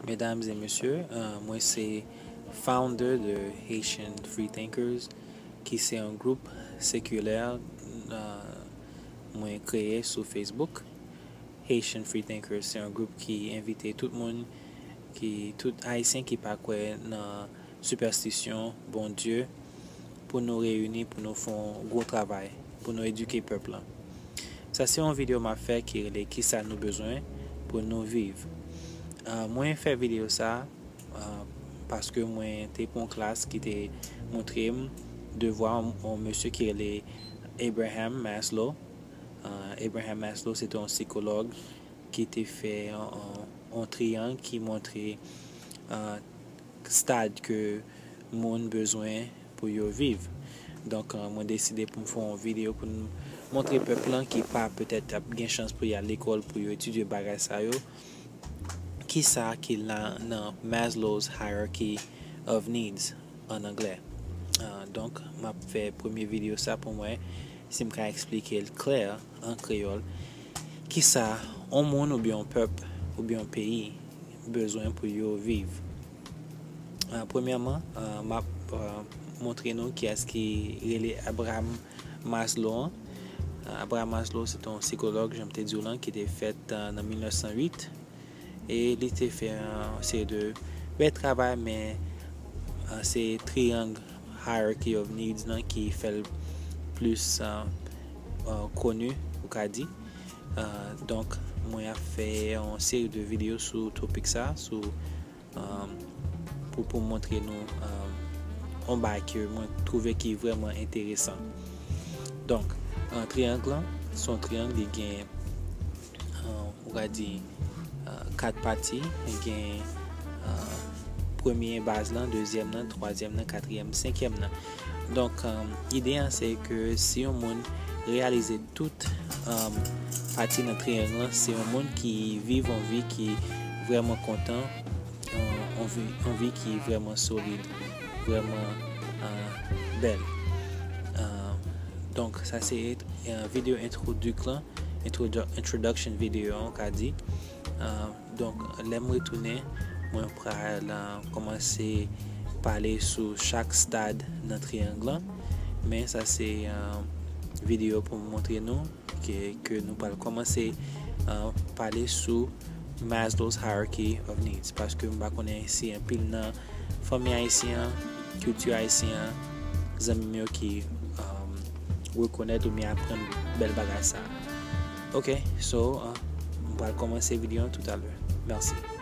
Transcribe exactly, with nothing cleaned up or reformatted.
Medam e mesye, uh, mwen se founder de Haitian Freethinkers, ki se yon gwoup sekilè, uh, mwen kreye sou Facebook. Haitian Freethinkers se yon gwoup ki envite tout moun, ki, tout Ayisyen ki pa kwè nan sipèstisyon, Bondye, pou nou reyini, pou nou fè yon gwo travay, pou nou edike pèp lan. Sa se yon videyo m ap fè ki rele Kisa nou bezwen pou nou viv. Uh, mwen fè videyo sa uh, paske mwen te pran klas ki te montre m devwa yon mesye ki rele Abraham Maslow. Uh, Abraham Maslow se te yon sikològ ki te fè yon triyang ki montre uh, stad ke moun bezwen pou yo viv. Donk, uh, mwen deside pou m fè yon videyo pou m montre pèp lan ki pa petèt ap gen chans pou y al lekòl pou yo etidye bagay sa yo, kisa ki la nan Maslow's Hierarchy of Needs an anglè. Uh, donk, m ap fè premye videyo sa pou m wè si m ka eksplike l klè an kreyòl. Kisa yon moun oubyen yon pèp oubyen yon peyi bezwen pou yo viv? Uh, premyèman, uh, m ap uh, montre nou kiyès ki rele Abraham Maslow an. Uh, Abraham Maslow se te yon sikològ, jan m te di w lan, ki te fèt uh, nan mil nèf san uit. E li te fè yon seri de bèl travay, men uh, se triyang Hierarchy of Needs nan ki fè l plis uh, uh, koni, ou ka di. Uh, donk, mwen ap fè yon seri de videyo sou topik sa, sou um, pou, pou montre nou um, yon bagay ke mwen twouve ki vrèman enteresan. Donk, uh, triyang lan, se yon triyang, li gen, uh, ou ka di, uh, kat pati, li gen uh, premye baz lan, dezyèm nan, twazyèm nan, katriyèm, senkyèm nan. Donk, um, ide an se ke si yon moun reyalize tout um, pati nan triyang lan, se yon moun ki viv yon vi ki vrèman kontan, yon vi, yon vi ki vrèman solid, vrèman uh, bèl. Uh, donk, sa se uh, videyo entwodik lan, introdu- introduction videyo an, ou ka di. Uh, donk, lè m retounen, mwen pral uh, kòmanse pale sou chak stad nan triyang lan. Men sa se uh, videyo pou m montre nou ke, ke nou pral kòmanse uh, pale sou Maslow's Hierarchy of Needs, paske m pa konnen si anpil nan fanmi ayisyen an, kilti ayisyen an, zanmi m yo ki um, rekonèt oubyen aprann bèl bagay sa. Ok, so uh, m pral kòmanse videyo an toutalè. Mèsi.